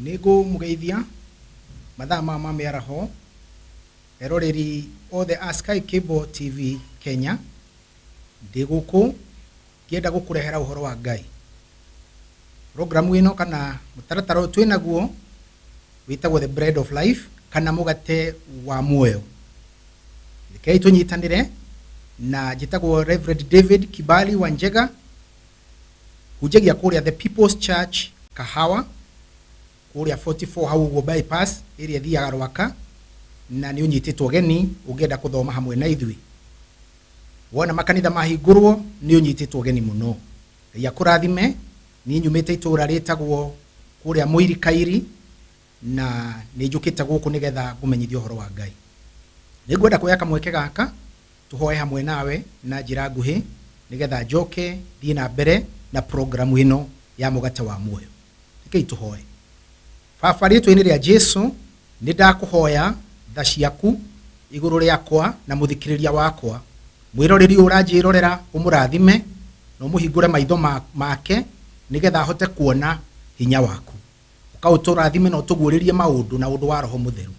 Nĩ ngũmũgeithia mathaa maya ma mĩaraho eroreri othe a Sky Cable TV Kenya. Ndĩ gũkũ ngĩenda gũkũrehera ũhoro wa Ngai. Programu ĩno kana mũtaratara ũyũ twĩ naguo wĩtagwo The Bread of Life kana mũgate wa muoyo. Rekei tũnyitanĩre na njĩtagwo Reverend David Kibali Wanjega hunjagia kũrĩa The People's Church Kahawa kũrĩa 44 hau ũguo bypass ĩrĩa ĩthiaga Rwaka na nĩ ũnyitĩtwo ũgeni ũngĩenda kũthoma hamwe na ithuĩ. Wona makanitha mahingũrwo nĩ ũnyitĩtwo ũgeni mũno. Ngai akũrathime. Niĩ nyumĩte itũũra rĩtagwo kũrĩa Mũirikairi na nĩ njũkĩte gũkũ nĩgetha ngũmenyithie ũhoro wa Ngai. Nĩ ngwenda kuoya kamweke gaka tũhoe hamwe nawe na njĩra nguhĩ nĩgetha njoke thiĩ na mbere na programu ĩno ya mũgate wa muoyo. Rekei tũhoe. Baba, rĩtwa-inĩ rĩa Jesu nĩ ndakũhoya tha ciaku igũrũ rĩakwa na mũthikĩrĩria wakwa. Mwĩroreri ũyũ ũranjĩrorera ũmũrathime na ũmũhingũre maitho make nĩgetha ahote kuona hinya waku. Ũka ũtũrathime na ũtũguũrĩrie maũndũ na ũndũ wa Roho Mũtheru.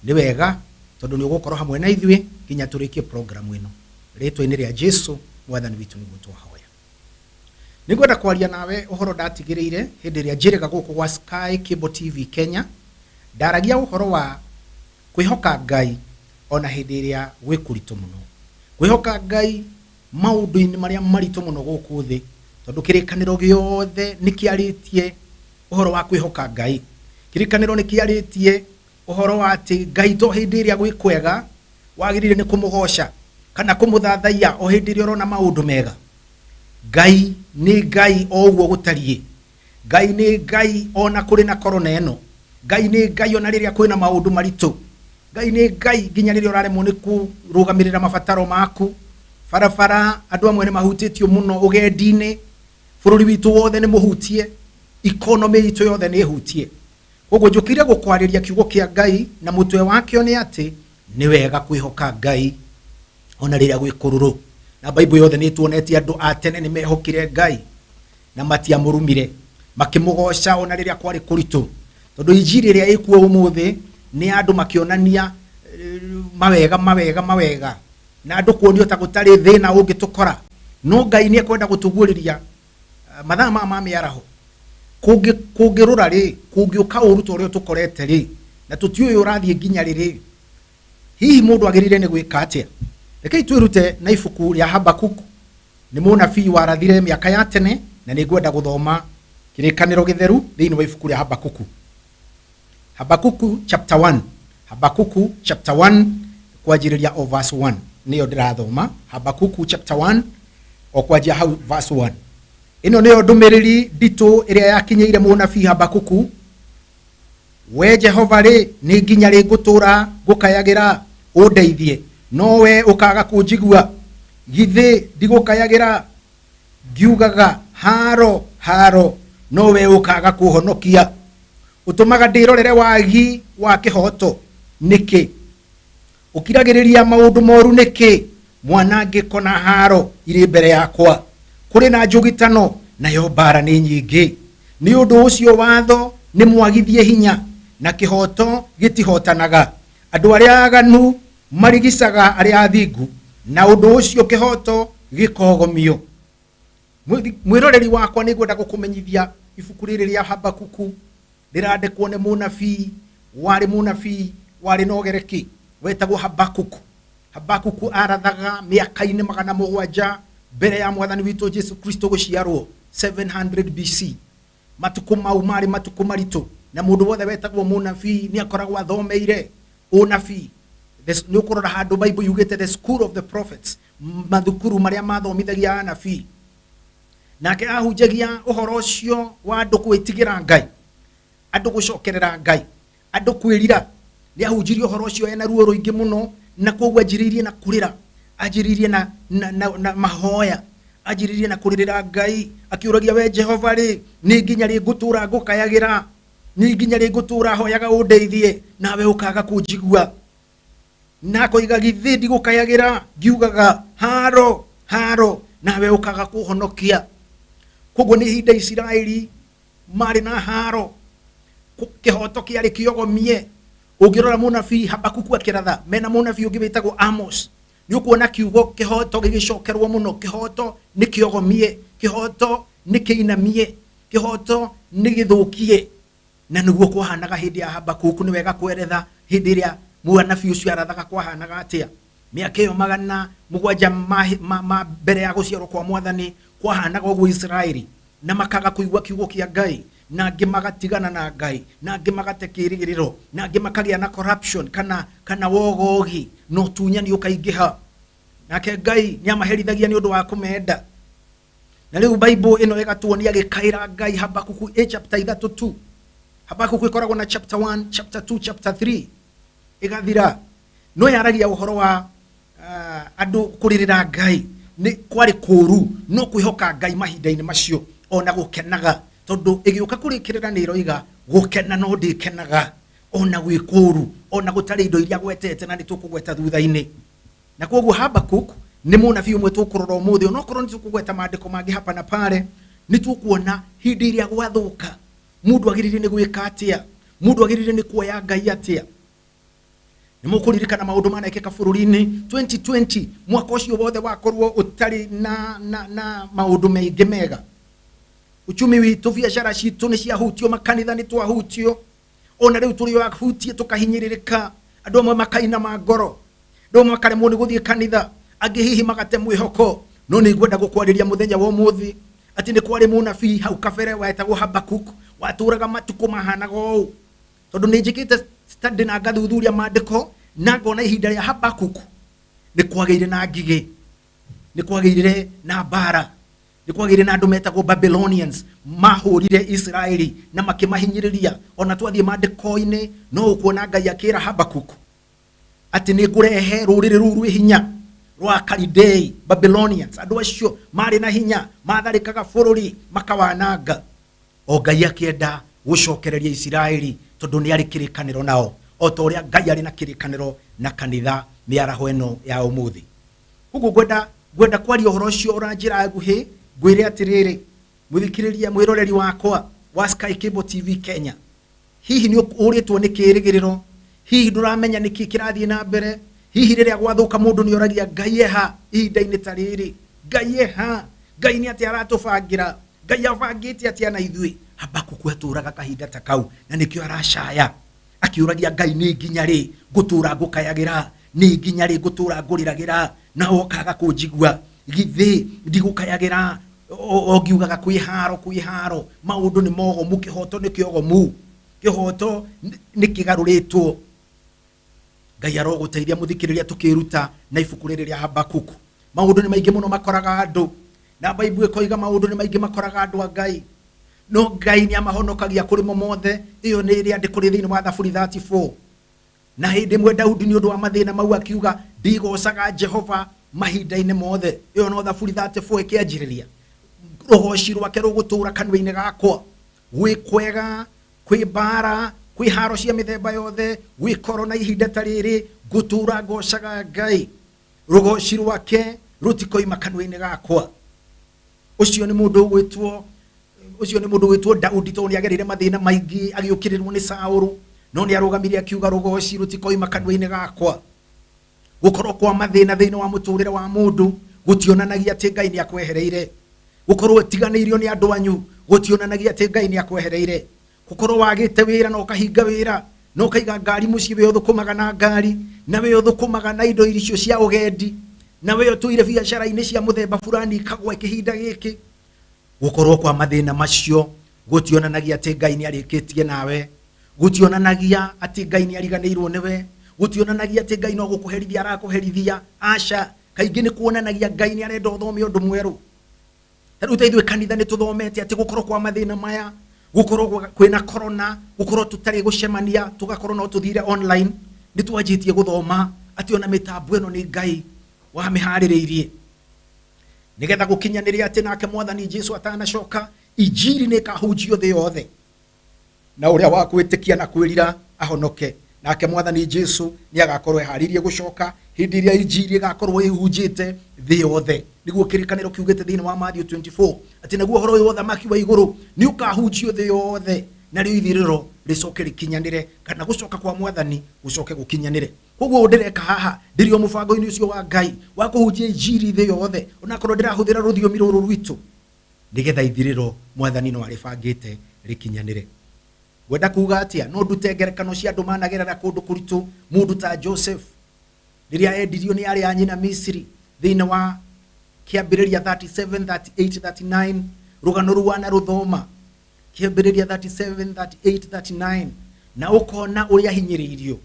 Nĩ wega tondũ nĩ ũgũkorwo hamwe na ithuĩ nginya tũrĩkie programu ĩno. Rĩtwa-inĩ rĩa Jesu Mwathani witũ nĩguo twahoya. Nĩ ngwenda kwaria nawe ũhoro ndatigĩrĩire hĩndĩ ĩrĩa njĩrĩga gũkũ gwa Sky Cable TV Kenya. Ndaragia ũhoro wa kwĩhoka Ngai ona hĩndĩ ĩrĩa gwĩ kũritũ mũno. Kwĩhoka Ngai maũndũ-inĩ marĩa maritũ mũno gũkũ thĩ, tondũ kĩrĩkanĩro gĩothe nĩ kĩarĩtie ũhoro wa kwĩhoka Ngai. Kĩrĩkanĩro nĩ kĩarĩtie ũhoro wa atĩ Ngai to hĩndĩ ĩrĩa gwĩ kwega wagĩrĩire nĩ kũmũgoca kana kũmũthathaiya o hĩndĩ ĩrĩa ũrona maũndũ mega. Ngai nĩ Ngai o ũguo gũtariĩ. Ngai nĩ Ngai ona kũrĩ na korona ĩno. Ngai nĩ Ngai ona rĩrĩa kwĩna maũndũ maritũ. Ngai nĩ Ngai nginya rĩrĩa ũraremwo nĩ kũrũgamĩrĩra mabataro maku. Barabara andũ amwe nĩ mahutĩtio mũno ũgendi-inĩ. Bũrũri witũ wothe nĩ mũhutie. Economy itũ yothe nĩ hutie. Koguo njũkire gũkwarĩria kiugo kĩa Ngai na mũtwe wakĩo nĩ atĩ nĩ wega kwĩhoka Ngai ona rĩrĩa gwĩ kũrũrũ. Na Bible yothe nĩ ĩtuonetie andũ a tene nĩ mehokire Ngai na matiamũrumire, makĩmũgoca ona rĩrĩa kwarĩ kũritũ. Tondũ injiri ĩrĩa ĩkuo ũmũthĩ nĩ andũ makĩonania mawega mawega mawega na andũ kuonio ta gũtarĩ thĩna ũngĩtũkora. No Ngai nĩ ekwenda gũtũguũrĩria mathaa maya ma mĩaraho. Kũngĩrũra rĩ, kũngĩũka ũru ta ũrĩa ũtũkorete rĩ, na tũtiũĩ ũrathiĩ nginya rĩ rĩ, hihi mũndũ agĩrĩire nĩ gwĩka atĩa? Rekei twĩrute na ibuku rĩa Habakuku. Nĩ mũnabii warathire mĩaka ya tene, na nĩ ngwenda gũthoma kĩrĩkanĩro gĩtheru thĩinĩ wa ibuku rĩa Habakuku. Habakuku chapter 1. Habakuku chapter 1 kwanjĩrĩria o verse 1 nĩyo ndĩrathoma. Habakuku chapter 1 o kwanjia hau verse 1. Ĩno nĩyo ndũmĩrĩri nditũ ĩrĩa yakinyĩire mũnabii Habakuku. We Jehova rĩ, nĩ nginya rĩ ngũtũũra ngũkayagĩra ũndeithie, no we ũkaaga kũnjigua? Githĩ ndigũkayagĩra ngiugaga haro haro, no we ũkaaga kũhonokia? Ũtũmaga ndĩrorere wagi wa kĩhooto nĩkĩ? Ũkiragĩrĩria maũndũ moru nĩkĩ? Mwanangĩko na haaro irĩ mbere yakwa, kũrĩ na njũgitano, nayo mbaara nĩ nyingĩ. Nĩ ũndũ ũcio watho nĩ mwagithie hinya, na kĩhooto gĩtihootanaga. Andũ arĩa aaganu marigicaga arĩa athingu, na ũndũ ũcio kĩhooto gĩkogomio. Mwĩroreri wakwa, nĩ ngwenda gũkũmenyithia ibuku rĩrĩ rĩa Habakuku rĩrandĩkwo nĩ mũnabii warĩ mũnabii warĩ na ũgereki wetagwo Habakuku. Habakuku arathaga mĩaka-inĩ 700 mbere ya mwathani witũ Jesu Kristo gũciarwo, 700 BC. Matukũ mau marĩ matukũ maritũ, na mũndũ wothe wetagwo mũnabii nĩ akoragwo athomeire ũnabii. Nĩ ũkũrora handũ Bible yugĩte the school of the prophets, mathukuru marĩa mathomithagia anabii. Nake ahunjagia ũhoro ũcio wa andũ gwĩtigĩra Ngai, andũ gũcokerera Ngai, andũ kwĩrira. Nĩ ahunjirie ũhoro ũcio ena ruo rũingĩ mũno, na koguo anjĩrĩirie na kũrĩra, anjĩrĩirie na mahoya, anjĩrĩirie na kũrĩrĩra Ngai, akĩũragia we Jehova rĩ, nĩ nginya rĩ ngũtũũra ngũkayagĩra? Nĩ nginya rĩ ngũtũũra hoyaga ũndeithie, nawe ũkaga kũnjigua? Na akoiga githĩ ndigũkayagĩra ngiugaga haro haro, nawe ũkaga kũhonokia? Koguo nĩ ihinda Isiraeli marĩ na haro. Kĩhoto kĩarĩ kĩogomie. Ũngĩrora mũnabii Habakuku akĩratha mena mũnabii ũngĩ wĩtagwo Amos, nĩ ũkuona kiugo kĩhoto gĩgĩcokerwo mũno. Kĩhoto nĩ kĩogomie, kĩhoto nĩ kĩinamie, kĩhoto nĩ gĩthũkie. Na nĩguo kwahanaga hĩndĩ ya Habakuku. Nĩ wega kweretha hĩndĩ ĩrĩa mũnabii ũcio arathaga kwahanaga atĩa. Mĩaka ĩyo 700 ma mbere ya gũciarwo kwa mwathani kwahanaga ũguo Isiraeli, na makaga kũigua kiugo kĩa Ngai, na angĩ magatigana na Ngai, na angĩ magate kĩĩrĩgĩrĩro, na angĩ makagĩa na corruption kana wogogi, na ũtunyani ũkaingĩha. Nake Ngai nĩ amaherithagia nĩ ũndũ wa kũmenda. Na rĩu Bible ĩno ĩgatuonia gĩkaĩra Ngai. Habakuku ĩ chapter 3 tu. Habakuku ĩkoragwo na chapter 1, chapter 2, chapter 3 ĩgathira. No yaragia ũhoro wa andũ kũrĩrĩra Ngai. Nĩ kwarĩ kũũru no kwĩhoka Ngai mahinda-inĩ macio, ona gũkenaga, tondũ ĩgĩũka kũrĩkĩrĩra nĩ ĩroiga gũkena no ndĩkenaga ona gwĩ kũũru, ona gũtarĩ indo iria gwetete, na nĩ tũkũgweta thutha-inĩ. Na koguo Habakuk nĩ mũnabii ũmwe tũkũrora ũmũthĩ, onokorwo nĩ tũkũgweta maandĩko mangĩ hapa na pale. Nĩ tũkuona hĩndĩ ĩrĩa gwathũka mũndũ agĩrĩire nĩ gwĩka atĩa, mũndũ agĩrĩire nĩ kuoya Ngai atĩa. Nĩ mũkũririkana maũndũ manekĩka bũrũri-inĩ 2020, mwaka ũcio wothe wakorwo ũtarĩ na maũndũ maingĩ mega. Uchumi witũ, biacara citũ nĩ ciahutio, makanitha nĩ twahutio, ona rĩu tũrĩ ahutie tũkahinyĩrĩrĩka. Andũ amwe makainama ngoro, andũ amwe makaremwo nĩ gũthiĩ kanitha, angĩ hihi magate mwĩhoko. No nĩ ngwenda gũkwarĩria mũthenya wa ũmũthĩ atĩ nĩ kwarĩ mũnabii hau kabere wetagwo Habakuk, watũraga matukũ mahanaga ũũ. Tondũ nĩ njĩkĩte study na ngathuthuria maandĩko na ngona ihinda rĩa Habakuk nĩ kwagĩire na ngigĩ, nĩ kwagĩire na mbara, nĩ kwagĩire na andũ metagwo Babylonians mahũrire Isiraeli na makĩmahinyĩrĩria. Ona twathiĩ maandĩko-inĩ no ũkuona Ngai akĩra Habakuk atĩ nĩ ngũrehe rũrĩrĩ rũu rwĩ hinya rwa Kalidei, Babylonians. Andũ acio marĩ na hinya, matharĩkaga bũrũri makawananga. O Ngai akĩenda gũcokereria Isiraeli tondũ nĩ arĩ kĩrĩkanĩro nao, o ta ũrĩa Ngai arĩ na kĩrĩkanĩro na kanitha mĩaraho ĩno ya ũmũthĩ. Koguo ngwenda kwaria ũhoro ũcio ona njĩra nguhĩ, ngwĩre atĩrĩrĩ, mũthikĩrĩria mwĩroreri wakwa wa Sky Cable TV Kenya, hihi nĩ ũrĩtwo nĩ kĩĩrĩgĩrĩro? Hihi ndũramenya nĩkĩ kĩrathiĩ na mbere? Hihi rĩrĩa gwathũka mũndũ nĩ oragia Ngai eha ihinda-inĩ ta rĩrĩ? Ngai eha? Ngai nĩ atĩa aratũbangĩra? Ngai abangĩte atĩa na ithuĩ? Habakuku atũraga kahinda ta kau, na nĩkĩo aracaya akĩũragia Ngai, nĩ nginya rĩ ngũtũra ngũkayagĩra? Nĩ nginya rĩ ngũtũra ngũrĩragĩra na ũkaga kũnjigua? Githĩ ndigũkayagĩra o ngiugaga kwĩ haro, kwĩ haro, maũndũ nĩ mogomu, kĩhoto nĩ kĩogomu, kĩhoto nĩ kĩgarũrĩtwo. Ngai arogũteithia mũthikĩrĩria tũkĩruta na ibuku rĩrĩ rĩa Habakuku. Maũndũ nĩ maingĩ mũno makoraga andũ, na Bible ĩkoiga maũndũ nĩ maingĩ makoraga andũ a Ngai, no Ngai nĩ amahonokagia kũrĩ mo mothe. Ĩyo nĩ rĩandĩko rĩ thĩinĩ wa Thaburi 34. Na hĩndĩ ĩmwe Daudi nĩ ũndũ wa mathĩna mau akiuga, ndigocaga Jehova mahinda-inĩ mothe. Ĩyo no Thaburi 34 ĩkĩanjĩrĩria. Rũgoci rwake rũgũtũra kanua-inĩ gakwa. Gwĩ kwega, kwĩ mbara, kwĩ haro cia mĩthemba yothe, gwĩ korona ihinda ta rĩrĩ, ngũtũra ngocaga Ngai. Rũgoci rwake rũtikoima kanua-inĩ gakwa. Ũcio nĩ mũndũ ũgwĩtwo, ũcio nĩ mũndũ ũgwĩtwo Daudi, tondũ nĩ agereire mathĩna maingĩ agĩũkĩrĩrwo nĩ Saũlũ, no nĩ arũgamire akiuga rũgoci rũtikoima kanua-inĩ gakwa. Gũkorwo kwa mathĩna thĩinĩ wa mũtũrĩre wa mũndũ gũtionanagia atĩ Ngai nĩ akwehereire. Gũkorwo ũtiganĩirio nĩ andũ anyu gũtionanagia atĩ Ngai nĩ akwehereire. Gũkorwo wagĩte wĩra na ũkahinga wĩra na ũkaiga ngari mũciĩ, we ũthũkũmaga na ngari, na we ũthũkũmaga na indo icio cia ũgendi, na we ũtũire biacara-inĩ cia mũthemba fulani ikagwa kĩhinda gĩkĩ. Gũkorwo kwa mathĩna macio gũtionanagia atĩ Ngai nĩ arĩkĩtie nawe, gũtionanagia atĩ Ngai nĩ ariganĩirwo nĩwe, gũtionanagia atĩ Ngai no gũkũherithia arakũherithia. Aca, kaingĩ nĩ kuonanagia Ngai nĩ arenda ũthome ũndũ mwerũ. Ta rĩu ta ithuĩ kanitha nĩ tũthomete atĩ gũkorwo kwa mathĩna maya, gũkorwo kwĩna corona, gũkorwo tũtarĩ gũcemania, tũgakorwo no tũthire online, nĩ twanjĩtie gũthoma atĩ ona mĩtambo ĩno nĩ Ngai wamĩharĩrĩirie nĩgetha gũkinyanĩre atĩ nake Mwathani Jesu atanacoka, injiri nĩ ĩkahunjio thĩ yothe, na ũrĩa wa kwĩtĩkia na kwĩrira ahonoke. Nake Mwathani Jesu nĩ agakorwo eharĩirie gũcoka hĩndĩ ĩrĩa injiri ĩgakorwo ĩhunjĩte thĩ yothe. Nĩguo kĩrĩkanĩro kiugĩte thĩinĩ wa Matthew 24 atĩ naguo ũhoro ũyũ wa ũthamaki wa igũrũ nĩ ũkahunjio thĩ yothe, narĩo ithirĩro rĩcoke rĩkinyanĩre, kana gũcoka kwa mwathani gũcoke gũkinyanĩre. Koguo ndĩreka haha ndĩrĩ o mũbango-inĩ ũcio wa Ngai wa kũhunjia injiri thĩ yothe, onakorwo ndĩrahũthĩra rũthiomi rũrũ rwitũ, nĩgetha ithirĩro mwathani no arĩbangĩte rĩkinyanĩre. Wenda kuga atia? No ndute ngerekano cia andũ managerera kũndũ kũritũ. Mũndũ ta Joseph rĩrĩa endirio nĩ arĩa a nyina Misiri thĩinĩ wa kĩambĩrĩria 37, 38, 39, rũgano rũu wanarũthoma kĩambĩrĩria 37, 38, 39, na ũkona ũrĩa ahinyĩrĩirio,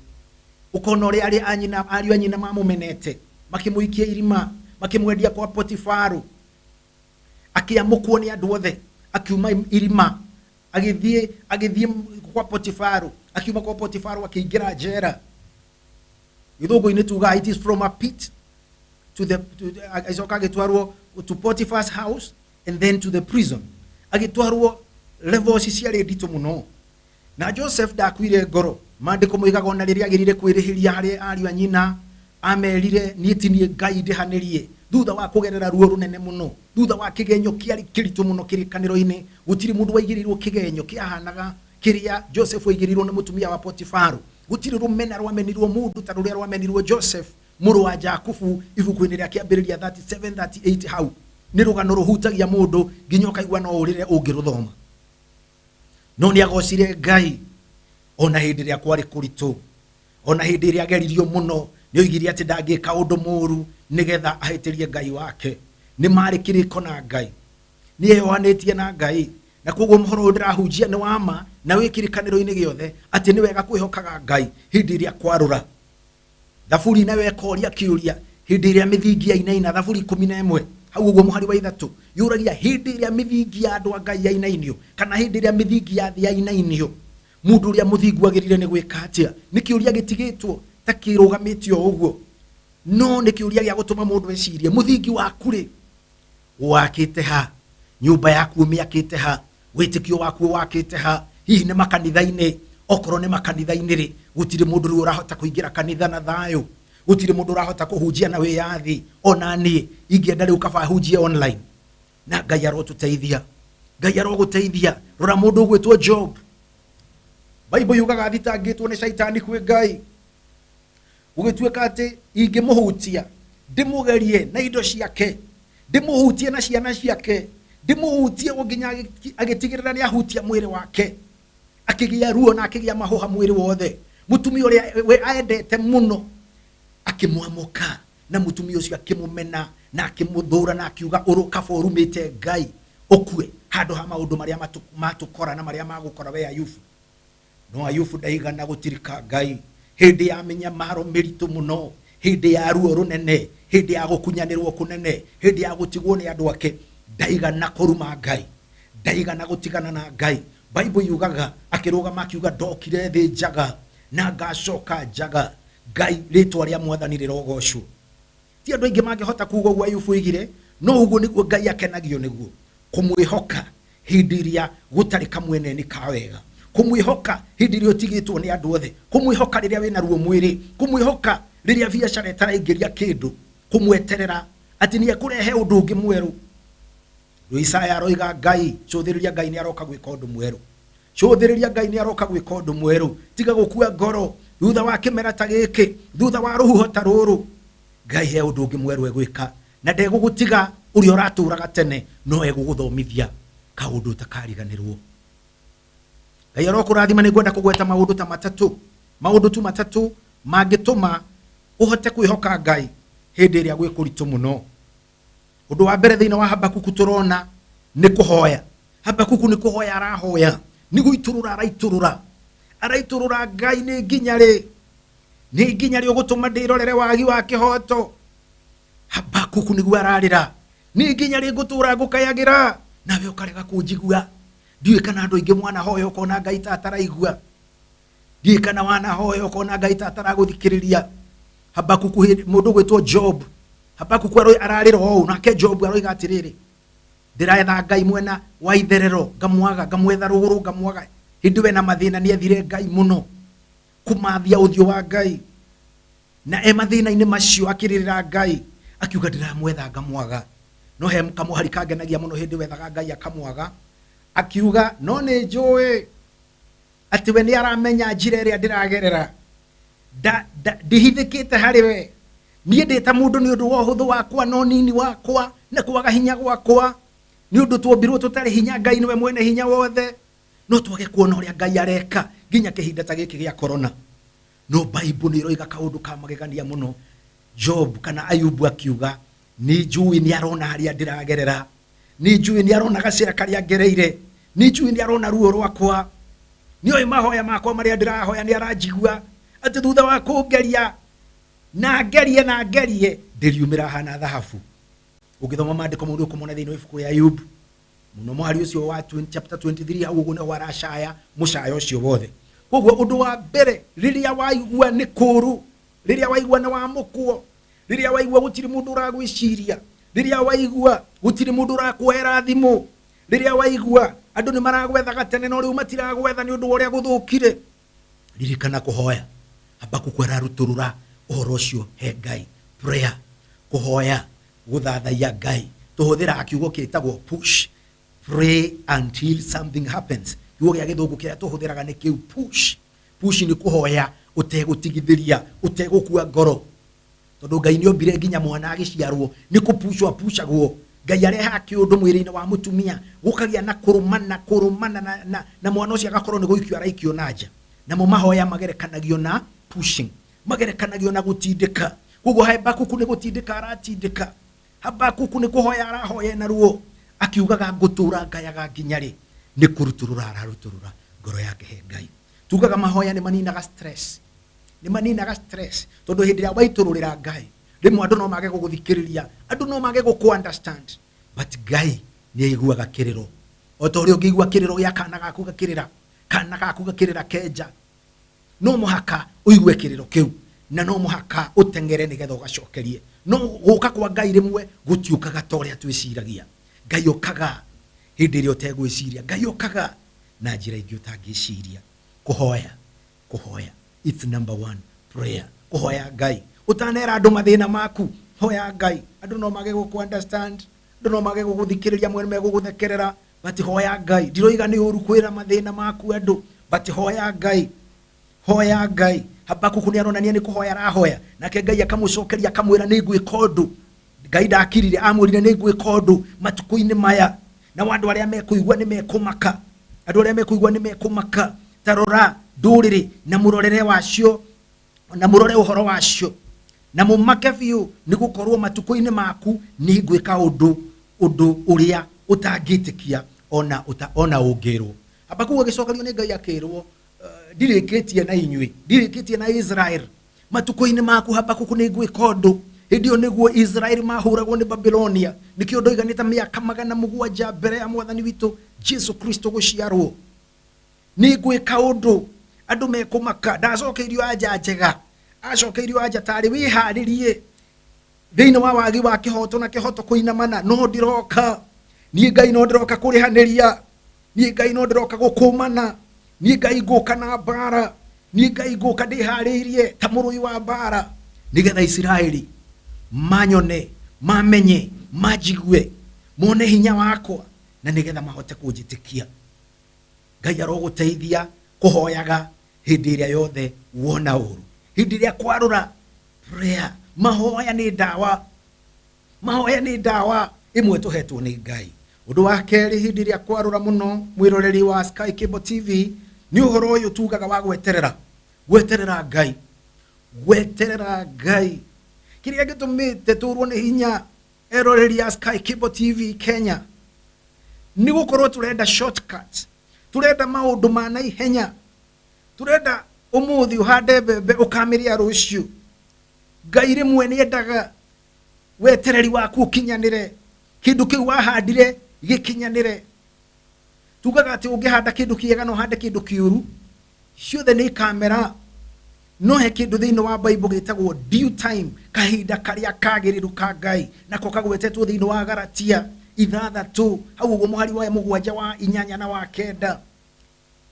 ũkona ũrĩa arĩa a nyina, ariũ a nyina mamũmenete, makĩmũikia irima, makĩmwendia kwa Potifaru, akĩamũkwo nĩ andũ othe, akiuma irima, agĩthiĩ kwa Potifaru, akiuma kwa Potifaru akĩingĩra njera. Gĩthũngũ-inĩ tugaga it is from a pit to the, agĩcoka agĩtwarwo to Potiphar's house and then to the prison. Agĩtwarwo levels ciarĩ nditũ mũno. Na Joseph ndakuire ngoro. Maandĩko moigaga ona rĩrĩa agĩrire kwĩrĩhĩria harĩ ariũ a nyina, amerire niĩ ti niĩ Ngai ndĩhanĩrie. Thutha wa kũgerera ruo rũnene mũno, thutha wa kĩgenyo kĩarĩ kĩritũ mũno kĩrĩkanĩro-inĩ, gũtirĩ mũndũ waigĩrĩirwo kĩgenyo kĩahanaga kĩrĩa Joseph waigĩrĩirwo nĩ mũtumia wa Potifaru. Gũtirĩ rũmena rwamenirwo mũndũ ta rũrĩa rwamenirwo Joseph mũrũ wa Jakubu ibuku-inĩ rĩa kĩambĩrĩria 37, 38 hau. Nĩ rũgano rũhutagia mũndũ nginya ũkaigua no ũrĩre ũngĩrũthoma. No nĩ agocire Ngai ona hĩndĩ ĩrĩa kwarĩ kũritũ, ona hĩndĩ ĩrĩa ageririo mũno, nĩ oigire atĩ ndangĩka ũndũ mũũru nĩgetha ahĩtĩrie Ngai wake. Nĩ marĩ kĩrĩko na Ngai, nĩ eyohanĩtie na Ngai, na koguo mũhoro ũyũ ndĩrahunjia nĩ wa ma na wĩ kĩrĩkanĩro-inĩ gĩothe atĩ nĩ wega kwĩhokaga Ngai hĩndĩ ĩrĩa kwarũra. Thaburi nayo ĩkoria kĩũria hĩndĩ ĩrĩa mĩthingi yainaina, Thaburi 11 hau ũguo mũhari wa 3 yũragia hĩndĩ ĩrĩa mĩthingi ya andũ a Ngai yainainio, kana hĩndĩ ĩrĩa mĩthingi ya thĩ yainainio, mũndũ ũrĩa mũthingu agĩrĩire nĩ gwĩka atĩa? Nĩ kĩũria gĩtigĩtwo ta kĩrũgamĩtio ũguo, no nĩ kĩũria gĩa gũtũma mũndũ ecirie, mũthingi waku rĩ wakĩte ha? Nyũmba yaku ũmĩakĩte ha? Wĩtĩkio waku wakĩte ha? Hihi nĩ makanitha-inĩ? Okorwo nĩ makanitha-inĩ rĩ, gũtirĩ mũndũ rĩu ũrahota kũingĩra kanitha na thayũ, gũtirĩ mũndũ ũrahota kũhunjia na wĩyathi. Ona niĩ ingĩenda rĩu kaba hunjie online, na Ngai arotũteithia, Ngai arogũteithia. Rora mũndũ ũgwĩtwo Job, Bible yugaga athitangĩtwo nĩ caitani kwĩ Ngai, gũgĩtuĩka atĩ ingĩmũhutia ndĩmũgerie na indo ciake, ndĩmũhutie na ciana ciake, ndĩmũhutie nginya agĩtigĩrĩra nĩ ahutia mwĩrĩ wake, akĩgĩa ruo na akĩgĩa mahũha mwĩrĩ wothe. Mũtumia ũrĩa we aendete mũno akĩmwamũka, na mũtumia ũcio akĩmũmena na akĩmũthũra na akiuga ũrũ kaba ũrumĩte Ngai ũkue handũ ha maũndũ marĩa matũkora na marĩa magũkora we Ayubu. No Ayubu ndaigana gũtirika Ngai hĩndĩ ya mĩnyamaro mĩritũ mũno, hĩndĩ ya ruo rũnene, hĩndĩ ya gũkunyanĩrwo kũnene, hĩndĩ ya gũtigwo nĩ andũ ake, ndaigana kũruma Ngai, ndaigana gũtigana na Ngai. Bible yugaga akĩrũgama akiuga ndokire thĩ njaga na ngacoka njaga. Ngai, rĩtwa rĩa mwathani rĩrogocwo. Ti andũ aingĩ mangĩhota kuga ũguo Ayubu oigire, no ũguo nĩguo Ngai akenagio nĩguo, kũmwĩhoka hĩndĩ ĩrĩa gũtarĩ kamweneni ka wega, kũmwĩhoka hĩndĩ ĩrĩa ũtigĩtwo nĩ andũ othe, kũmwĩhoka rĩrĩa wĩna ruo mwĩrĩ, kũmwĩhoka rĩrĩa biacara ĩtaraingĩria kĩndũ, kũmweterera atĩ nĩ ekũrehe ũndũ ũngĩ mwerũ. Rĩu Isaya aroiga Ngai, cũthĩrĩria Ngai nĩ aroka gwĩka ũndũ mwerũ, cũthĩrĩria Ngai nĩ aroka gwĩka ũndũ mwerũ. Tiga gũkua ngoro thutha wa kĩmera ta gĩkĩ, thutha wa rũhuho ta rũrũ, Ngai he ũndũ ũngĩ mwerũ egwĩka, na ndegũgũtiga ũrĩa ũratũraga tene, no egũgũthomithia kaũndũ ũtakariganĩrwo. Ngai arokũrathima. Nĩ ngwenda kũgweta maũndũ ta matatũ, maũndũ tu matatũ mangĩtũma ũhote kwĩhoka Ngai hĩndĩ ĩrĩa gwĩ kũritũ mũno. Ũndũ wa mbere thĩinĩ wa Habakuku tũrona nĩ kũhoya. Habakuku nĩ kũhoya arahoya, nĩ gũitũrũra araitũrũra, araitũrũra Ngai nĩ nginya rĩ, nĩ nginya rĩ ũgũtũma ndĩrorere wagi wa kĩhoto. Habakuku nĩguo ararĩra, nĩ nginya rĩ ngũtũra ngũkayagĩra nawe ũkarega kũnjigua. Ndiũĩ kana andũ aingĩ mwanahoya ũkona Ngai ta ataraigua, ndiũĩ kana wanahoya ũkona Ngai ta ataragũthikĩrĩria. Habakuku mũndũ ũgwĩtwo Job, Habakuku ararĩra ũũ, nake Job aroiga atĩrĩrĩ, ndĩraetha Ngai mwena wa itherero ngamwaga, ngamwetha rũgũrũ ngamwaga. Hĩndĩ we na mathĩna nĩ ethire Ngai mũno, kũmathia ũthiũ wa Ngai, na e mathĩna-inĩ macio akĩrĩrĩra Ngai akiuga ndĩramwetha ngamwaga. No he kamũhari kangenagia mũno hĩndĩ wethaga Ngai akamwaga, akiuga no nĩ njũĩ Atĩ we nĩ aramenya njĩra ĩrĩa ndĩragerera. Ndihithĩkĩte harĩ we. Niĩ ndĩ ta mũndũ nĩ ũndũ wa ũhũthũ wakwa na ũnini wakwa na kwaga hinya gwakwa. Nĩ ũndũ tuombirwo tũtarĩ hinya, Ngai nĩwe mwene hinya wothe. No twage kuona ũrĩa Ngai areka nginya kĩhinda ta gĩkĩ gĩa corona. No Bible nĩ ĩroiga kaũndũ ka magegania mũno. Job kana Ayubu akiuga, nĩ njũĩ nĩ arona harĩa ndĩragerera, nĩ njũĩ nĩ arona gacĩra karĩa ngereire, nĩ njũĩ nĩ arona ruo rwakwa, nĩ oĩ mahoya makwa marĩa ndĩrahoya, nĩ aranjigua. Atĩ thutha wa kũngeria na ngerie na ngerie, ndĩriumĩra hana thahabu. Ũngĩthoma maandĩko mau nĩ ũkũmona thĩinĩ wa ibuku rĩa Ayubu, mũno mũhari ũcio wa chapter 23, hau ũguo nĩho aracaya mũcayo ũcio wothe. Koguo ũndũ wa mbere, rĩrĩa waigua nĩ kũũru, rĩrĩa waigua nĩ wamũkwo, rĩrĩa waigua gũtirĩ mũndũ ũragwĩciria, rĩrĩa waigua gũtirĩ mũndũ ũrakuoera thimũ, rĩrĩa waigua andũ nĩ maragwethaga tene no rĩu matiragwetha nĩ ũndũ wa ũrĩa gũthũkire, ririkana kũhoya. Habakuku ararutũrũra ũhoro ũcio he Ngai. Prayer, kũhoya, gũthathaiya Ngai. Tũhũthĩraga kiugo kĩtagwo push. Pray until something happens. Kiugo gĩa gĩthũngũ kĩrĩa tũhũthĩraga nĩ kĩu push. Push nĩ kũhoya ũtegũtigithĩria, ũtegũkua ngoro. Tondũ Ngai nĩ ombire nginya mwana agĩciarwo, nĩ kũpushwo apushagwo. Ngai arehaga kĩũndũ mwĩrĩ-inĩ wa mũtumia, gũkagĩa na kũrũmana, kũrũmana na mwana ũcio agakorwo nĩ gũikio araikio na nja. Namo mahoya magerekanagio na pushing, magerekanagio na gũtindĩka. Koguo Habakuku nĩ gũtindĩka aratindĩka. Habakuku nĩ kũhoya arahoya na ruo, akiugaga ngũtũra ngayaga nginya rĩ. Nĩ kũrutũrũra ararutũrũra ngoro yake he Ngai. Tugaga mahoya nĩ maninaga stress, nĩ maninaga stress, tondũ hĩndĩ ĩrĩa waitũrũrĩra Ngai, rĩmwe andũ no mage gũgũthikĩrĩria, andũ no mage gũkũ understand, but Ngai nĩ aiguaga kĩrĩro. O ta ũrĩa ũngĩigua kĩrĩro gĩa kana gaku gakĩrĩra, kana gaku gakĩrĩra kenja, no mũhaka ũigue kĩrĩro kĩu, na no mũhaka ũteng'ere nĩgetha ũgacokerie. No gũka kwa Ngai rĩmwe gũtiũkaga ta ũrĩa twĩciragia. Ngai okaga hĩndĩ ĩrĩa ũtegwĩciria, Ngai okaga na njĩra ingĩ ũtangĩciria. Kũhoya, kũhoya, it's number one, prayer. Kũhoya Ngai. Ũtanera andũ mathĩna maku, hoya Ngai. Andũ no mage gũkũ understand, andũ no mage gũgũthikĩrĩria, amwe megũgũthekerera, but hoya Ngai. Ndiroiga nĩ ũru kwĩra mathĩna maku andũ, but hoya Ngai. Hoya Ngai. Habakuku nĩ aronania nĩ kũhoya arahoya, nake Ngai akamũcokeria akamwĩra nĩ ngwĩka ũndũ. Ngai ndakirire, amwĩrire nĩ ngwĩka ũndũ matukũ-inĩ maya, nao andũ arĩa mekũigua nĩ mekũmaka. Andũ arĩa mekũigua nĩ mekũmaka. Ta rora ndũrĩrĩ na mũrorere wacio, na mũrore ũhoro wacio, na mũmake biũ, nĩ gũkorwo matukũ-inĩ maku nĩ ngwĩka ũndũ, ũndũ ũrĩa ũtangĩtĩkia ona ũngĩrwo. Habakuku agĩcokerio nĩ Ngai akĩrwo, ndirĩkĩtie na inyuĩ, ndirĩkĩtie na Israel. Matukũ-inĩ maku Habakuku nĩ ngwĩka ũndũ. Hĩndĩ ĩyo nĩguo Israel mahũragwo nĩ Babilonia. Nĩkĩo ndoiganĩte mĩaka 700 mbere ya mwathani witũ Jesu Kristo gũciarwo. Nĩ ngwĩka ũndũ andũ mekũmaka. Ndacokeirio anja njega, acokeirio anja tarĩ wĩharĩrie thĩinĩ wa wagi wa kĩhoto na kĩhoto kũinamana. No ndĩroka niĩ Ngai, no ndĩroka kũrĩhanĩria niĩ Ngai, no ndĩroka gũkũmana niĩ Ngai, ngũka na mbara niĩ Ngai, ngũka ndĩharĩirie ta mũrũi wa mbara, nĩgetha Isiraeli manyone, mamenye, manjigue, mone hinya wakwa, na nĩgetha mahote kũnjĩtĩkia. Ngai arogũteithia kũhoyaga hĩndĩ ĩrĩa yothe wona ũru, hĩndĩ ĩrĩa kwarũra. Prayer, mahoya nĩ ndawa, mahoya nĩ ndawa ĩmwe tũhetwo nĩ Ngai. Ũndũ wa kerĩ, hĩndĩ ĩrĩa kwarũra mũno, mwĩroreri wa Sky Cable TV, nĩ ũhoro ũyũ tugaga wa gweterera, gweterera Ngai, gweterera Ngai. Kĩrĩa gĩtũmĩte tũrwo nĩ hinya, eroreri a Sky Cable TV Kenya, nĩ gũkorwo tũrenda shortcut, tũrenda maũndũ ma naihenya, tũrenda ũmũthĩ ũhande mbembe ũkamĩrĩa rũciũ. Ngai rĩmwe nĩ endaga wetereri waku ũkinyanĩre, kĩndũ kĩu wahandire gĩkinyanĩre. Tugaga atĩ ũngĩhanda kĩndũ kĩega na ũhande kĩndũ kĩũru, ciothe nĩ ikamera. No he kĩndũ thĩinĩ wa Bible gĩtagwo due time, kahinda karĩa kagĩrĩru ka Ngai, nako kagwetetwo thĩinĩ wa Galatia 6, hau ũguo mũhari wa 7, wa 8 na wa 9.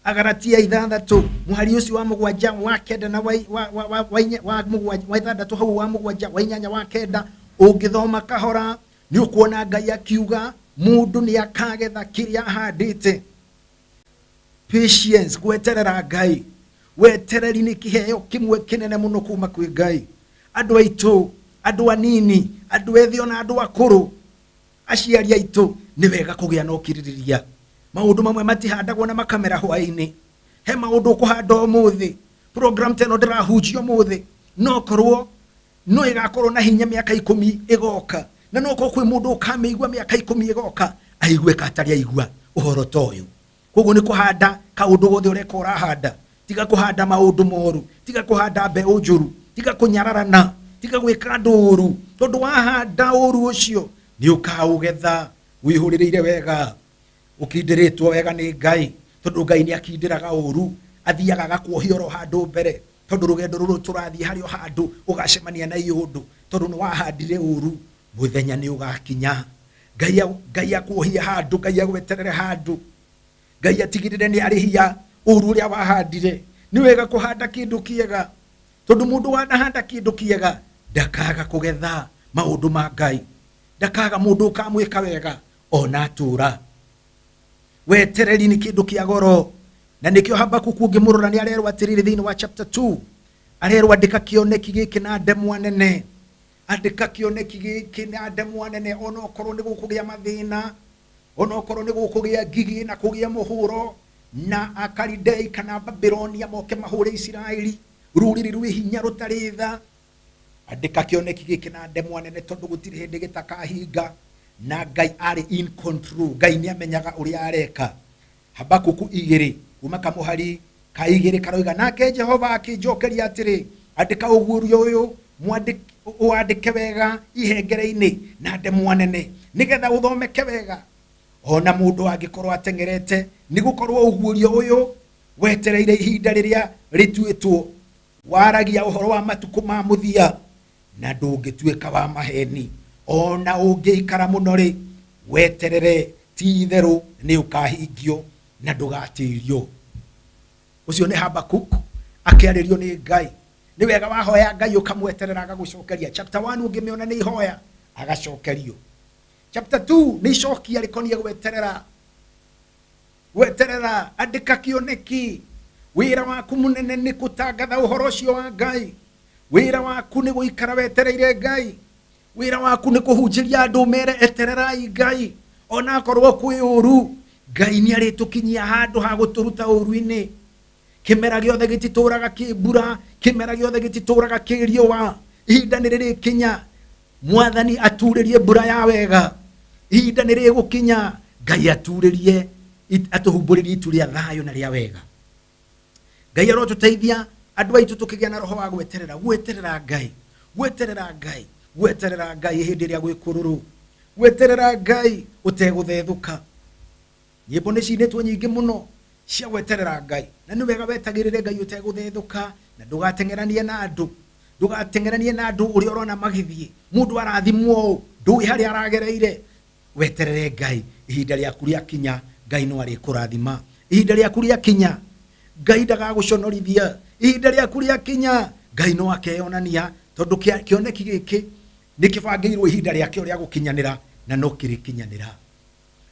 Agalatia 6, mũhari ũcio wa 7, wa 9 na wa 7, wa 6, hau wa 7, wa 8, wa 9, ũngĩthoma kahora nĩ ũkuona Ngai akiuga mũndũ nĩ akagetha kĩrĩa ahandĩte. Patience, gweterera Ngai. Wetereri nĩ kĩheo kĩmwe kĩnene mũno kuma kwĩ Ngai. Andũ aitũ, andũ anini, andũ ethĩ ona andũ akũrũ, aciari aitũ, nĩ wega kũgĩa na ũkirĩrĩria. Maũndũ mamwe matihandagwo na makamera hwaĩ-inĩ. He maũndũ ũkũhanda ũmũthĩ, program ta ĩno ndĩrahunjia ũmũthĩ, no korwo no ĩgakorwo na hinya mĩaka 10 ĩgoka, na no korwo kwĩ mũndũ ũkamĩigua mĩaka 10 ĩgoka aigue ka atarĩ aigua ũhoro ta ũyũ. Koguo nĩ kũhanda kaũndũ gothe ũreka ũrahanda. Tiga kũhanda maũndũ moru, tiga kũhanda mbeũ njũru, tiga kũnyararana, tiga gwĩka andũ ũru, tondũ wahanda ũru ũcio nĩ ũkaũgetha wĩhũrĩrĩire wega, ũkindĩrĩtwo wega nĩ Ngai, tondũ Ngai nĩ akindĩraga ũru, athiaga agakuohia oro handũ mbere, tondũ rũgendo rũrũ tũrathiĩ harĩ o handũ ũgacemania na iũndũ, tondũ nĩ wahandire ũru, mũthenya nĩ ũgakinya. Ngai akuohie handũ, Ngai agweterere handũ, Ngai atigĩrĩre nĩ arĩhia ũru ũrĩa wahandire. Nĩ wega kũhanda kĩndũ kĩega, tondũ mũndũ wanahanda kĩndũ kĩega ndakaga kũgetha maũndũ ma Ngai, ndakaga mũndũ ũkamwĩka wega ona atũra. Wetereri nĩ kĩndũ kĩa goro, na nĩkĩo Habakuku ũngĩmũrora nĩ arerwo atĩrĩrĩ thĩinĩ wa chapter 2, arerwo andĩka kĩoneki gĩkĩ na ndemwa nene, andĩka kĩoneki gĩkĩ na ndemwa nene, ona okorwo nĩ gũkũgĩa mathĩna, ona okorwo nĩ gũkũgĩa ngigĩ na kũgĩa mũhũro, na Akalidei kana Babilonia moke mahũre Isiraeli, rũrĩrĩ rwĩ hinya rũtarĩ tha. Andĩka kĩoneki gĩkĩ na ndemwa nene, tondũ gũtirĩ hĩndĩ gĩtakahinga, na Ngai arĩ in control. Ngai nĩ amenyaga ũrĩa areka. Habakuku 2 kuma kamũhari ka 2 karoiga, nake Jehova akĩnjokeria atĩrĩ, andĩka ũguũrio ũyũ, ũwandĩke wega ihengere-inĩ na ndemwa nene, nĩgetha ũthomeke wega ona mũndũ angĩkorwo ateng'erete, nĩgũkorwo ũguũrio ũyũ wetereire ihinda rĩrĩa rĩtuĩtwo, waragia ũhoro wa matukũ ma mũthia, na ndũngĩtuĩka wa maheni. Ona ũngĩikara mũno rĩ, weterere, ti itherũ nĩ ũkahingio na ndũgatĩrio. Ũcio nĩ Habakuk akĩarĩrio nĩ Ngai. Nĩ wega wahoya Ngai ũkamweterera agagũcokeria. Chapter 1 ũngĩmĩona nĩ ihoya agacokerio. Chapter 2 nĩ icokia rĩkoniĩ gweterera. Gweterera, andĩka kĩoneki. Wĩra waku mũnene nĩ gũtangatha ũhoro ũcio wa Ngai. Wĩra waku nĩ gũikara wetereire Ngai. Wĩra waku nĩ kũhunjĩria andũ mere etererai Ngai, ona akorwo kwĩ ũru, Ngai nĩ arĩtũkinyia handũ ha gũtũruta ũru-inĩ. Kĩmera gĩothe gĩtitũraga kĩ mbura, kĩmera gĩothe gĩtitũraga kĩ riũa. Ihinda nĩ rĩrĩkinya Mwathani aturĩrie mbura ya wega. Ihinda nĩ rĩgũkinya Ngai aturĩrie, atũhumbũrĩrie itu rĩa thayũ na rĩa wega. Ngai arotũteithia andũ aitũ tũkĩgĩa na roho wa gweterera, gweterera Ngai, gweterera Ngai, gweterera Ngai hĩndĩ ĩrĩa gwĩ kũrũrũ, gweterera Ngai ũtegũthethũka. Nyĩmbo nĩ cinĩtwo nyingĩ mũno cia gweterera Ngai, na nĩ wega wetagĩrĩre Ngai ũtegũthethũka, na ndũgateng'eranie na andũ, ndũgateng'eranie na andũ ũrĩa ũrona magĩthiĩ. Mũndũ arathimwo ũũ, ndũĩ harĩa aragereire. Weterere Ngai, ihinda rĩaku rĩakinya Ngai no arĩkũrathima. Ihinda rĩaku rĩakinya Ngai ndagagũconorithia. Ihinda rĩaku rĩakinya Ngai no akeyonania, tondũ kĩoneki gĩkĩ nĩ kĩbangĩirwo ihinda rĩakĩo rĩa gũkinyanĩra, na no kĩrĩkinyanĩra.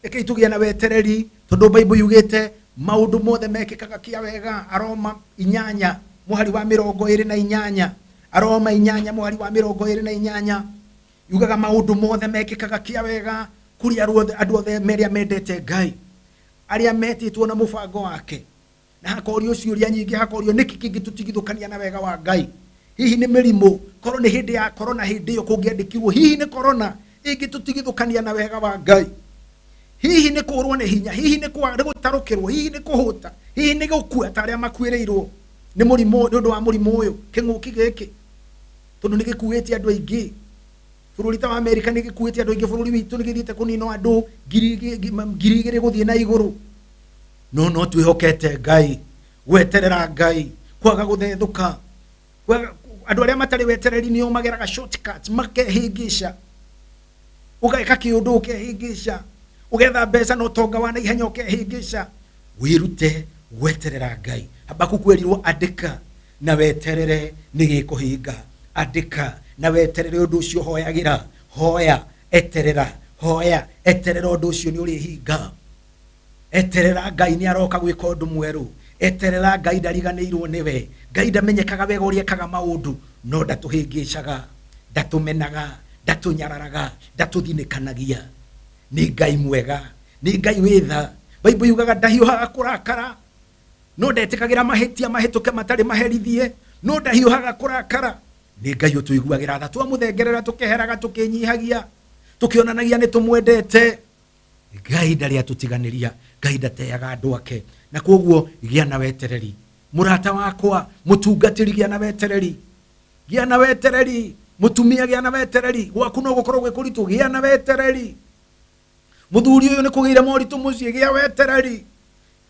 Rekei tũgĩe na wetereri, tondũ Bible yugĩte maũndũ mothe mekĩkaga kĩa wega. Aroma 8 mũhari wa 28, Aroma 8 mũhari wa 28 yugaga maũndũ mothe mekĩkaga kĩa wega kũrĩ andũ othe arĩa mendete Ngai, arĩa metĩtwo na mũbango wake. Na hakorio ciũria nyingĩ, hakorio nĩkĩ kĩngĩtũtigithũkania na wega wa Ngai. Hihi nĩ mĩrimũ? Korwo nĩ hĩndĩ ya korona, hĩndĩ ĩyo kũngĩandĩkirwo, hihi nĩ korona ĩngĩtũtigithũkania na wega wa Ngai? Hihi nĩ kũrwo nĩ hinya? Hihi nĩ gũtarũkĩrwo? Hihi nĩ kũhũta? Hihi nĩ gũkua ta arĩa makuĩrĩirwo nĩ mũrimũ, nĩ ũndũ wa mũrimũ ũyũ, kĩng'ũki gĩkĩ? Tondũ nĩ gĩkuĩte andũ aingĩ. Bũrũri ta wa Amerika nĩ gĩkuĩte andũ aingĩ, bũrũri witũ nĩ gĩthiĩte kũnina andũ 2000 gũthiĩ na igũrũ. No no twĩhokete Ngai, gweterera Ngai, kwaga gũthethũka. Andũ arĩa matarĩ wetereri nĩo mageraga shortcuts, makehĩngĩca. Ũgeka kĩũndũ ũkehĩngĩca, ũgetha mbeca na ũtonga wa naihenya ũkehĩngĩca. Wĩrute gweterera Ngai. Habakuku erirwo andĩka na weterere nĩ gĩkũhinga. Andĩka na weterere ũndũ ũcio hoyagĩra. Hoya, eterera, hoya, eterera ũndũ ũcio nĩ ũrĩhinga. Eterera Ngai nĩ aroka gwĩka ũndũ mwerũ. Eterera Ngai ndariganĩirwo nĩwe. Ngai ndamenyekaga wega ũrĩa ekaga maũndũ, no ndatũhĩngĩcaga, ndatũmenaga, ndatũnyararaga, ndatũthinĩkanagia. Nĩ Ngai mwega, nĩ Ngai wĩ tha. Bible yugaga ndahiũhaga kũrakara, no ndetĩkagĩra mahĩtia mahĩtũke matarĩ maherithie, no ndahiũhaga kũrakara. Nĩ Ngai ũtũiguagĩra tha, twamũthengerera tũkeheraga tũkĩnyihagia, tũkĩonanagia nĩ tũmwendete. Ngai ndarĩ atũtiganĩria, Ngai ndateaga andũ ake. Na koguo gĩa na wetereri, mũrata wakwa, mũtungatĩri, gĩa na wetereri, gĩa na wetereri, mũtumia, gĩa na wetereri, gwaku no gũkorwo gwĩ kũritũ, gĩa na wetereri. Mũthuri ũyũ nĩ kũgĩire moritũ mũciĩ, gĩa wetereri.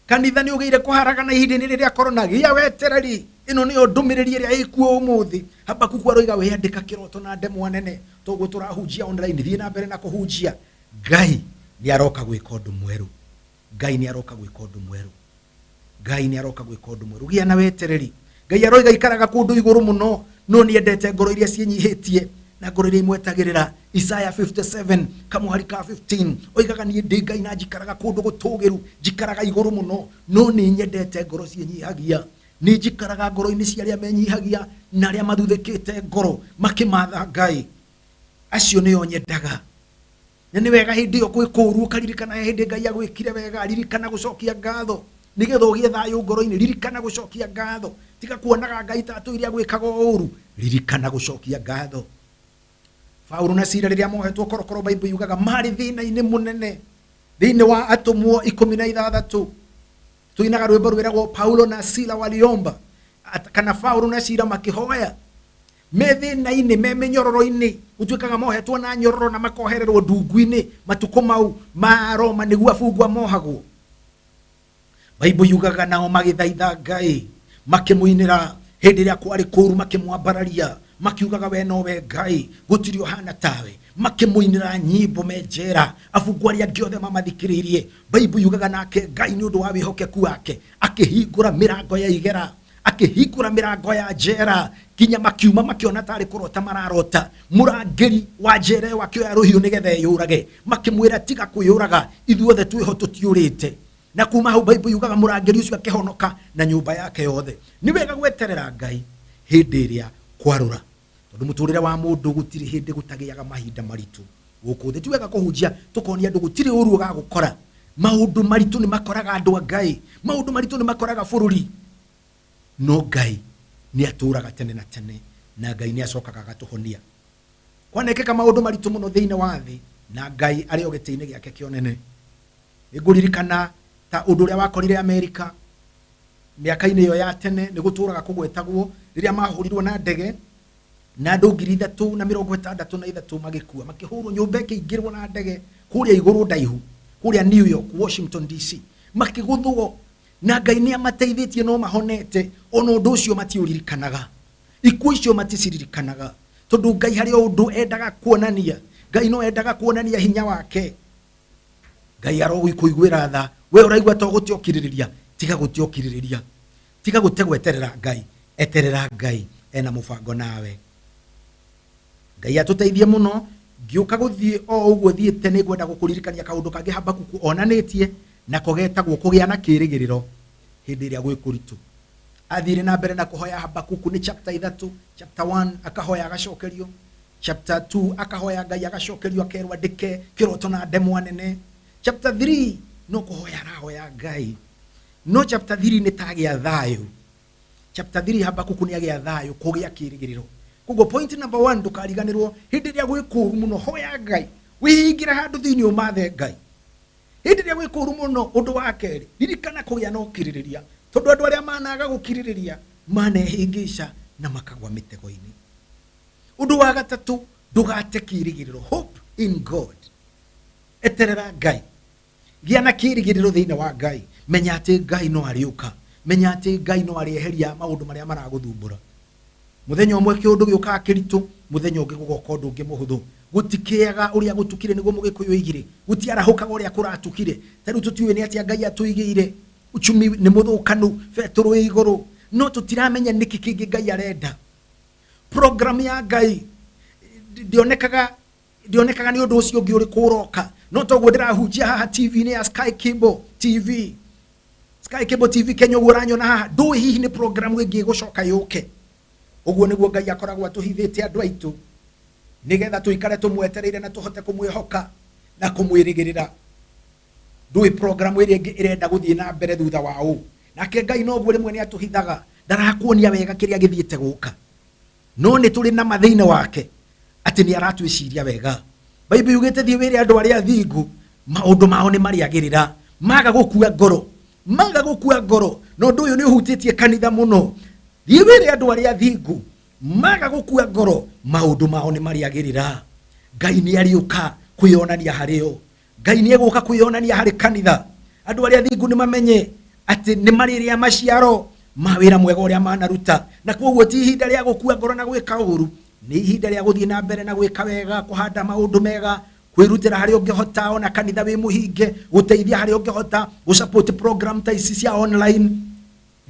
Kanitha nĩ ũgĩire kũharagana ihinda-inĩ rĩrĩa rĩa corona, gĩa wetereri. Ĩno nĩyo ndũmĩrĩri ĩrĩa ĩkuo ũmũthĩ. Habakuku aroiga wĩandĩka kĩroto na ndemwa nene, toguo tũrahunjia online, thiĩ na mbere na kũhunjia. Ngai nĩ aroka gwĩka ũndũ mwerũ. Ngai nĩ aroka gwĩka ũndũ mwerũ. Ngai nĩ aroka gwĩka ũndũ mwerũ. Gĩa na wetereri. Ngai aroiga ikaraga kũndũ igũrũ mũno, no nĩ endete ngoro iria ciĩnyihĩtie na ngoro iria imwetagĩrĩra. Isaiah 57 kamũhari ka 15 oigaga niĩ ndĩ Ngai na njikaraga kũndũ gũtũũgĩru, njikaraga igũrũ mũno, no nĩ nyendete ngoro ciĩnyihagia. Nĩ njikaraga ngoro-inĩ cia arĩa menyihagia na arĩa mathuthĩkĩte ngoro makĩmatha Ngai. Acio nĩo nyendaga. Na nĩ wega hĩndĩ ĩyo kwĩ kũũru ũkaririkana hĩndĩ Ngai agwĩkire wega, ririkana gũcokia ngatho nĩgetha ũgĩe thayũ ngoro-inĩ. Ririkana gũcokia ngatho, tiga kuonaga Ngai ta atũire agwĩkaga ũũru, ririkana gũcokia ngatho. Paulo na Sila rĩrĩa mohetwo korokoro, Bible yugaga marĩ thĩna-inĩ mũnene. Thĩinĩ wa atũmwo 16 tũinaga rwĩmbo rwĩragwo Paulo na Sila waliomba, kana Paulo na Sila makĩhoya me thĩna-inĩ, me mĩnyororo-inĩ, gũtuĩkaga mohetwo na nyororo na makohererwo ndungu-inĩ matukũ mau ma Roma nĩguo abungwa mohagwo. Bible yugaga nao magĩthaitha Ngai, makĩmũinĩra hĩndĩ ĩrĩa kwarĩ kũũru, makĩmwambararia, makiugaga we nowe Ngai, gũtirĩ ũhana tawe, makĩmũinĩra nyimbo me njera, abungwa arĩa angĩ othe mamathikĩrĩirie. Bible yugaga nake Ngai nĩ ũndũ wa wĩhokeku wake akĩhingũra mĩrango ya igera, akĩhingũra mĩrango ya njera, nginya makiuma makĩona tarĩ kũrota mararota. Mũrangĩri wa njera ĩyo akĩoya rũhiũ nĩgetha eyũrage, makĩmwĩra tiga kwĩyũraga, ithuothe twĩho tũtiũrĩte. Na kuma hau Bible yugaga mũrangĩri ũcio akĩhonoka na nyũmba yake yothe. Nĩ wega gweterera Ngai hĩndĩ ĩrĩa kwarũra, tondũ mũtũrĩre wa mũndũ gũtirĩ hĩndĩ gũtagĩaga mahinda maritũ gũkũ thĩ. Ti wega kũhunjia tũkonia andũ gũtirĩ ũru ũgagũkora. Maũndũ maritũ nĩ makoraga andũ a Ngai, maũndũ maritũ nĩ makoraga bũrũri, no Ngai nĩ atũraga tene na tene, na Ngai nĩ acokaga agatũhonia. Kwanekĩka maũndũ maritũ mũno thĩinĩ wa thĩ, na Ngai arĩ o gĩtĩ-inĩ gĩake kĩa ũnene. Nĩngũririkana ta ũndũ ũrĩa wakorire Amerika mĩaka-inĩ ĩyo ya tene, nĩ gũtũraga kũgwetagwo rĩrĩa mahũrirwo na ndege na andũ 3,063 magĩkua, makĩhũrwo nyũmba ĩkĩingĩrwo na ndege kũrĩa igũrũ ndaihu, kũrĩa New York, Washington DC, makĩgũthwo, na Ngai nĩ amateithĩtie no mahonete, ona ũndũ ũcio matiũririkanaga. Ikuũ icio maticiririkanaga, tondũ Ngai harĩ o ũndũ endaga kuonania. Ngai no endaga kuonania hinya wake. Ngai arogũkũiguĩra tha. We ũraigua to gũte ũkirĩrĩria, tiga gũte ũkirĩrĩria, tiga gũte gweterera Ngai, eterera Ngai ena mũbango nawe. Ngai atũteithie mũno. Ngĩũka gũthiĩ o ũguo thiĩte, nĩ ngwenda gũkũririkania kaũndũ kangĩ Habakuku onanĩtie, nako getagwo kũgĩa na kĩĩrĩgĩrĩro hĩndĩ ĩrĩa gwĩ kũritũ. Athire na mbere na kũhoya Habakuku nĩ chapter 3, chapter 1 akahoya agacokerio, chapter 2 akahoya Ngai agacokerio, akerwo andĩke kĩroto na ndemwa nene. Chapter 3 no kũhoya arahoya Ngai, no chapter 3 nĩ tagĩa thayũ. Chapter 3 Habakuku nĩ agĩa thayũ, kũgĩa kĩĩrĩgĩrĩro. Koguo point number 1, ndũkariganĩrwo hĩndĩ ĩrĩa gwĩ kũũru mũno, hoya Ngai, wĩhingĩre handũ thĩinĩ ũmathe Ngai. Hĩndĩ ĩrĩa gwĩ kũũru mũno, ũndũ wa kerĩ, ririkana kũgĩa na ũkirĩrĩria, tondũ andũ arĩa managa gũkirĩrĩria manehĩngĩca na makagwa mĩtego-inĩ. Ũndũ wa gatatũ, ndũgate kĩĩrĩgĩrĩro, hope in God. Eterera Ngai, gĩa na kĩĩrĩgĩrĩro thĩinĩ wa Ngai. Menya atĩ Ngai no arĩũka, menya atĩ Ngai no arĩeheria maũndũ marĩa maragũthumbũra. Mũthenya ũmwe kĩũndũ gĩũkaga kĩritũ, mũthenya ũngĩ gũgoka ũndũ ũngĩ mũhũthũ. Gũtikĩaga ũrĩa gũtukire, nĩguo mũgĩkũyũ oigire, gũtiarahũkaga ũrĩa kũratukire. Ta rĩu tũtiũĩ nĩ atĩa Ngai atũigĩire. Uchumi nĩ mũthũkanu, betũrũ ĩ igũrũ, no tũtiramenya nĩkĩ kĩngĩ Ngai arenda. Program ya Ngai ndĩonekaga nĩ ũndũ ũcio ũngĩ ũrĩkũ ũroka, No toguo ndĩrahunjia haha TV-inĩ ya Sky Cable TV, Sky Cable TV Kenya, ũguo ũranyona haha, ndũĩ hihi nĩ program ĩngĩ ĩgũcoka yũke. Ũguo nĩguo Ngai akoragwo atũhithĩte andũ aitũ, nĩgetha tũikare tũmwetereire na tũhote kũmwĩhoka na kũmwĩrĩgĩrĩra. Ndũĩ program ĩrĩa ĩngĩ ĩrenda gũthiĩ na mbere thutha wa ũũ. Nake Ngai noguo rĩmwe nĩ atũhithaga, ndarakuonia wega kĩrĩa gĩthiĩte gũka, no nĩ tũrĩ na mathĩna wake atĩ nĩ aratwĩciria wega. Bible yugĩte thiĩ wĩre andũ arĩa athingu maũndũ mao nĩ marĩagĩrĩra, maga gũkua ngoro, maga gũkua ngoro. Na ũndũ ũyũ nĩ ũhutĩtie kanitha mũno. Thiĩ wĩre andũ arĩa athingu maga gũkua ngoro, maũndũ mao nĩ marĩagĩrĩra. Ngai nĩ arĩũka kwĩyonania harĩ o. Ngai nĩ egũka kwĩyonania harĩ kanitha. Andũ arĩa athingu nĩ mamenye atĩ nĩ marĩrĩa maciaro ma wĩra mwega ũrĩa manaruta, na koguo ti ihinda rĩa gũkua ngoro na gwĩka ũru, nĩ ihinda rĩa gũthiĩ na mbere na gwĩka wega, kũhanda maũndũ mega, kwĩrutĩra harĩa ũngĩhota, ona kanitha wĩ mũhinge, gũteithia harĩa ũngĩhota, gũsupport program ta ici cia online.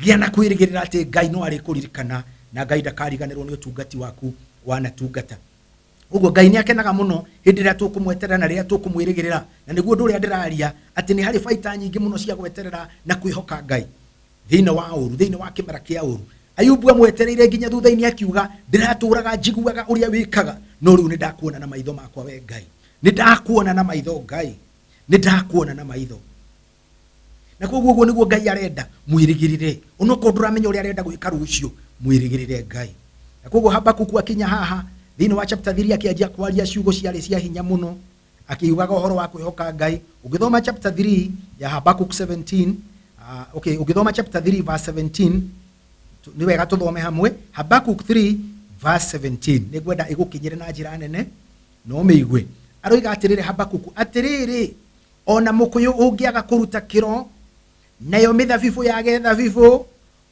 Gĩa na kwĩrĩgĩrĩra atĩ Ngai no arĩkũririkana na Ngai ndakariganĩrwo nĩ ũtungati waku wanatungata. Ũguo Ngai nĩ akenaga mũno hĩndĩ ĩrĩa tũkũmweterera na rĩrĩa tũkũmwĩrĩgĩrĩra, na nĩguo ũndũ ũrĩa ndĩraria atĩ nĩ harĩ baita nyingĩ mũno cia gweterera na kwĩhoka Ngai thĩinĩ wa ũru, thĩinĩ wa kĩmera kĩa ũru. Ayubu amwetereire nginya thutha-inĩ akiuga, ndĩratũraga njiguaga ũrĩa wĩkaga, no rĩu nĩ ndakuona na maitho makwa we Ngai. Nĩ ndakuona na maitho Ngai, nĩ ndakuona na maitho. Na koguo ũguo nĩguo Ngai arenda mwĩrĩgĩrĩre, onokorwo ndũramenya ũrĩa arenda gwĩka rũciũ, mwĩrĩgĩrĩre Ngai. Na koguo Habakuku akinya haha thĩinĩ wa chapter 3 akĩanjia kwaria ciugo ciarĩ cia hinya mũno, akiugaga ũhoro wa kwĩhoka Ngai. Ũngĩthoma chapter 3 ya Habakkuk 17, okay, ũngĩthoma chapter 3 verse 17, nĩ wega tũthome hamwe. Habakkuk 3 verse 17, nĩ ngwenda ĩgũkinyĩre na njĩra nene no mĩigue. Aroiga atĩrĩrĩ Habakuku, atĩrĩrĩ, ona mũkũyũ ũngĩaga kũruta kĩro, nayo mĩthabibũ yage thabibũ,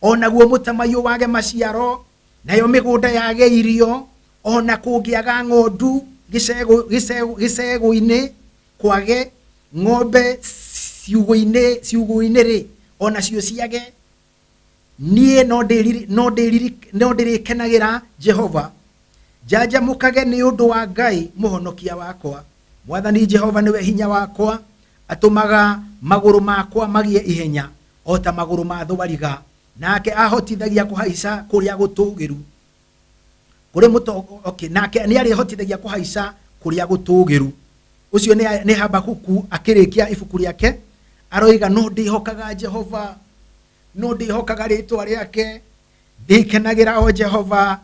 onaguo mũtamaiyũ wage maciaro, nayo mĩgũnda yage irio, ona kũngĩaga ng'ondu gĩcegũ-inĩ, kwage ng'ombe ciugũ-inĩ rĩ, onacio ciage, niĩ no ndĩrĩkenagĩra Jehova, njanjamũkage nĩ ũndũ wa Ngai mũhonokia wakwa. Mwathani Jehova nĩwe hinya wakwa, atũmaga magũrũ makwa magĩe ihenya o ta magũrũ ma thwariga, nake ahotithagia kũhaica kũrĩa gũtũũgĩru. Kũrĩ mũto, okay, nake nĩ arĩhotithagia kũhaica kũrĩa gũtũũgĩru. Ũcio nĩ Habakuku akĩrĩkia ibuku rĩake, aroiga no ndĩhokaga Jehova, no ndĩhokaga rĩtwa rĩake, ndĩkenagĩra o Jehova,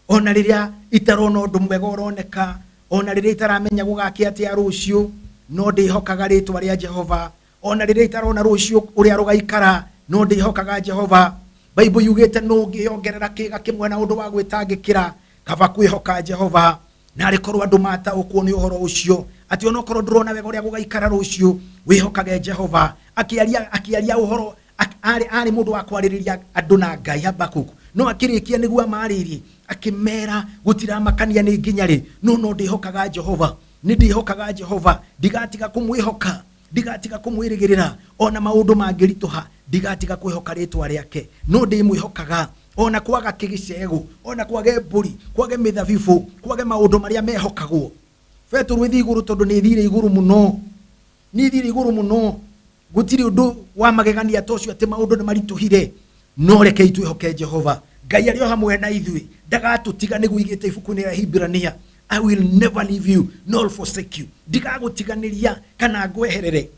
ona rĩrĩa itarona ũndũ mwega ũroneka, ona rĩrĩa itaramenya gũgakĩa atĩa rũciũ, no ndĩhokaga rĩtwa rĩa Jehova, ona rĩrĩa itarona rũciũ ũrĩa rũgaikara, no ndĩhokaga Jehova. Bible yugĩte nũ ũngĩongerera kĩga kĩmwe na ũndũ wa gwĩtangĩkĩra, kaba kwĩhoka Jehova. Na arĩkorwo andũ mataũkwo nĩ ũhoro ũcio, atĩ onokorwo ndũrona wega ũrĩa gũgaikara rũciũ, wĩhokage Jehova. Akĩaria ũhoro, arĩ mũndũ wa kwarĩrĩria andũ na Ngai Habakkuk, no akĩrĩkia nĩguo amarĩrie, akĩmera gũtiramakania nĩ nginya rĩ, no no ndĩhokaga Jehova, nĩ ndĩhokaga Jehova, ndigatiga kũmwĩhoka, ndigatiga kũmwĩrĩgĩrĩra, ona maũndũ mangĩritũha, ndigatiga kwĩhoka rĩtwa rĩake, no ndĩmwĩhokaga, ona kwaga kĩgĩcegũ, ona kwage mbũri, kwage mĩthabibũ, kwage maũndũ marĩa mehokagwo. Betũrũ ĩthiĩ igũrũ tondũ nĩ ĩthire igũrũ mũno, nĩ ĩthire igũrũ mũno, gũtirĩ ũndũ wa magegania ta ũcio atĩ maũndũ nĩ maritũhire, no rekei twĩhoke Jehova. Ngai arĩ o hamwe na ithuĩ, ndagatũtiga, nĩguo igĩte ibuku-inĩ rĩa Hibrania, I will never leave you nor forsake you, ndigagũtiganĩria kana ngweherere.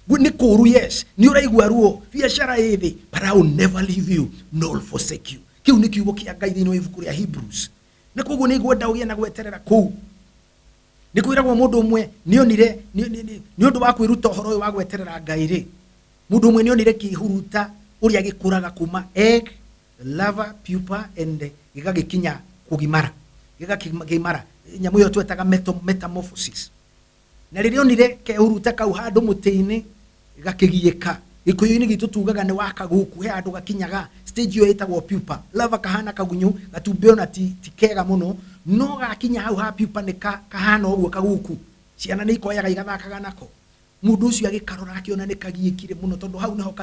Nĩ kũũru, yes, nĩ ũraigua ruo, biacara ĩ thĩ, but I will never leave you nor forsake you. Kĩu nĩ kiugo kĩa Ngai thĩinĩ wa ibuku rĩa Hebrews. Na koguo nĩ ngwenda ũgĩe na gweterera kũu. Nĩ kwĩragwo mũndũ ũmwe nĩonire, nĩ ũndũ wa kwĩruta ũhoro ũyũ wa gweterera Ngai rĩ, mũndũ ũmwe nĩonire kĩhuruta ũrĩa gĩkũraga kuma egg, larva, pupa and gĩgagĩkinya kũgimara, gĩgakĩgimara, nyamũ ĩyo twetaga metamorphosis. Na rĩrĩa onire kehuruta kau handũ mũtĩ-inĩ gakĩgiĩka, gĩkũyũ-inĩ gitũ tugaga nĩ wakaguku, he handũ gakinyaga stage ĩyo ĩtagwo pupa. Larva kahana kagunyũ, gatumbĩ ona ti kega mũno, no gakinya hau ha pupa nĩ kahana ũguo kaguku, ciana nĩ ikoyaga igathakaga nako. Mũndũ ũcio agĩkarora akĩona nĩ kagiĩkire mũno, tondũ hau nĩho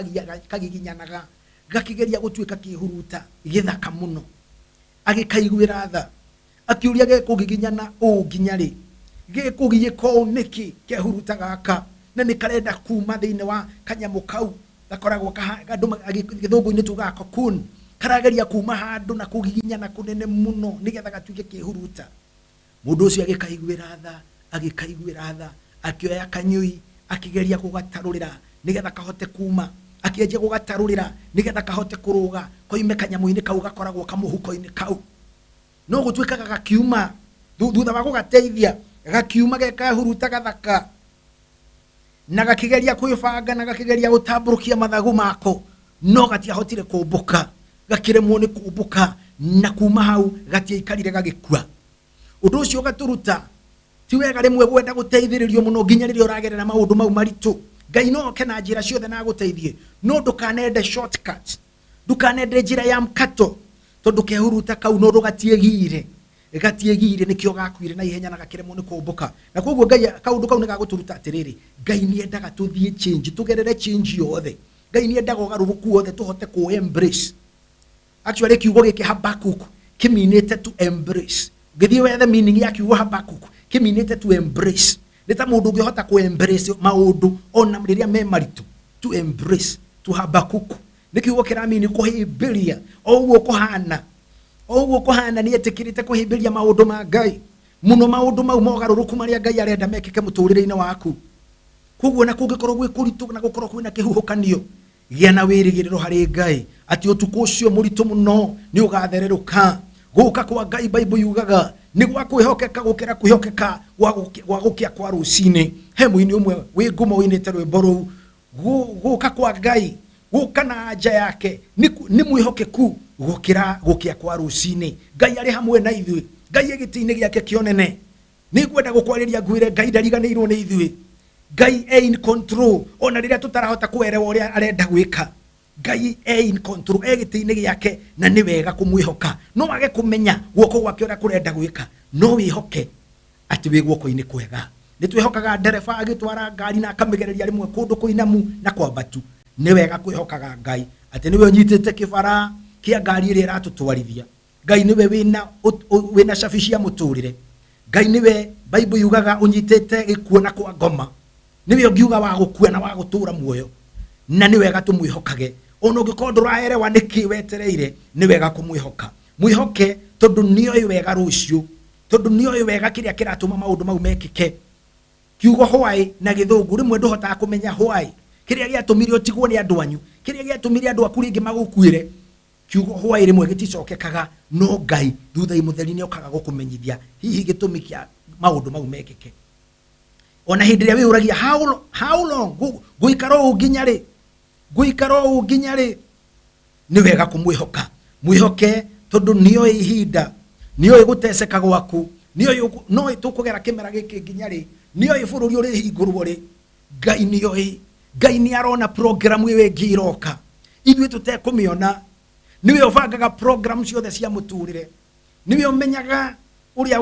kagiginyanaga, gakĩgeria gũtuĩka kĩhuruta gĩthaka mũno. Agĩkaiguĩra tha, akĩũria gekũgiginyana ũũ nginya rĩ? Gĩkũgiĩka ũũ nĩkĩ kehuruta gaka na nĩ karenda kuma thĩinĩ wa kanyamũ kau gakoragwo andũ gĩthũngũ-inĩ tugaga cocoon, karageria kuma handũ na kũgiginyana kũnene mũno nĩgetha gatuĩke kĩhuruta. Mũndũ ũcio agĩkaiguĩra tha, agĩkaiguĩra tha, akĩoya kanyũi akĩgeria gũgatarũrĩra nĩgetha kahote kuma, akĩanjia gũgatarũrĩra nĩgetha kahote kũrũga koime kanyamũ-inĩ kau gakoragwo kamũhuko-inĩ kau. No gũtuĩkaga gakiuma thutha wa gũgateithia, gakiuma gekahuruta gathaka na gakĩgeria kwĩbanga na gakĩgeria gũtambũrũkia mathagu mako, no gatiahotire kũmbũka, gakĩremwo nĩ kũmbũka, na kuma hau gatiaikarire gagĩkua. Ũndũ ũcio ũgatũruta ti wega rĩmwe gwenda gũteithĩrĩrio mũno nginya rĩrĩa ũragerera maũndũ mau maritũ. Ngai no oke na njĩra ciothe na agũteithie, no ndũkanende shortcut, ndũkanende njĩra ya mkato, tondũ kehuruta kau no gatiĩgire, gatiĩgire, nĩkĩo gakuire na ihenya na gakĩremwo nĩ kũmbũka. Na koguo Ngai kaũndũ kau nĩ gagũtũruta atĩrĩrĩ, Ngai nĩ endaga tũthiĩ change, tũgerere change yothe. Ngai nĩ endaga ũgarũrũku wothe tũhote kũ embrace. Actually kiugo gĩkĩ Habakkuk kĩminĩte to embrace. Ũngĩthiĩ wethe meaning ya kiugo Habakkuk, kĩminĩte to embrace. Nĩ ta mũndũ ũngĩhota kũ embrace maũndũ ona rĩrĩa me maritũ. To embrace, to Habakkuk. Nĩ kiugo kĩramini kũhĩmbĩria o ũguo kũhana, o ũguo kũhana. Nĩ etĩkĩrĩte kũhĩmbĩria maũndũ ma Ngai mũno, maũndũ mau mogarũrũku marĩa Ngai arenda mekĩke mũtũrĩre-inĩ waku. Koguo na kũngĩkorwo gwĩ kũritũ na gũkorwo kwĩna kĩhuhũkanio, gĩa na wĩrĩgĩrĩro harĩ Ngai atĩ ũtukũ ũcio mũritũ mũno nĩ ũgathererũka. Gũka kwa Ngai, Bible yugaga nĩ gwa kwĩhokeka gũkĩra kwĩhokeka gwa gũkĩa kwa rũcinĩ. He mũini ũmwe wĩ ngumo ũinĩte rwĩmbo rũu, gũka kwa Ngai, gũka na anja yake nĩ mwĩhokeku gũkĩra gũkĩa kwa rũcinĩ. Ngai arĩ hamwe na ithuĩ, Ngai e gĩtĩ-inĩ gĩake kĩonene. Nĩ ngwenda gũkwarĩria ngwĩre Ngai ndariganĩirwo nĩ ithuĩ. Ngai e in control ona rĩrĩa tũtarahota kũerewa ũrĩa arenda gwĩka. Ngai e in control, e gĩtĩ-inĩ gĩake, na nĩ wega kũmwĩhoka. No wage kũmenya guoko gwake ũrĩa kũrenda gwĩka, no wĩhoke atĩ wĩ guoko-inĩ kwega. Nĩ twĩhokaga ndereba agĩtwara ngari na akamĩgereria rĩmwe kũndũ kũinamu na kwambatu. Nĩ wega kwĩhokaga Ngai atĩ nĩwe ũnyitĩte kĩbara kĩa ngari ĩrĩa ĩratũtwarithia. Ngai nĩwe wĩna cabi cia mũtũrĩre. Ngai nĩwe Bible yugaga ũnyitĩte gĩkuo na kwa ngoma. Nĩwe ũngiuga wa gũkua na wa gũtũra muoyo. Na nĩ wega tũmwĩhokage. Ona ũngĩkorwo ndũraerewa nĩkĩ wetereire, nĩ wega kũmwĩhoka. Mwĩhoke tondũ nĩoĩ wega rũciũ, tondũ nĩoĩ wega kĩrĩa kĩratũma maũndũ mau mekĩke. Kiugo why na gĩthũngũ rĩmwe ndũhotaga kũmenya why. Kĩrĩa gĩatũmire ũtigwo nĩ andũ anyu, kĩrĩa gĩatũmire andũ aku rĩngĩ magũkuĩre, kiugo why rĩmwe gĩticokekaga, no Ngai thutha-inĩ mũtheri nĩokaga gũkũmenyithia hihi gĩtũmi kĩa maũndũ mau mekĩke. Ona hĩndĩ ĩrĩa wĩyũragia how long ngũikara ũũ nginya rĩ, ngũikara ũũ nginya rĩ, nĩ wega kũmwĩhoka. Mwĩhoke tondũ nĩoĩ ihinda, nĩoĩ gũteceka gwaku, nĩoĩ no tũkũgera kĩmera gĩkĩ nginya rĩ, nĩoĩ bũrũri ũrĩhingũrwo rĩ. Ngai nĩoĩ, Ngai nĩarona program ĩyo ĩngĩ iroka ithuĩ tũtekũmĩona. Nĩwe ũbangaga program ciothe cia mũtũrĩre, nĩwe ũmenyaga ũrĩa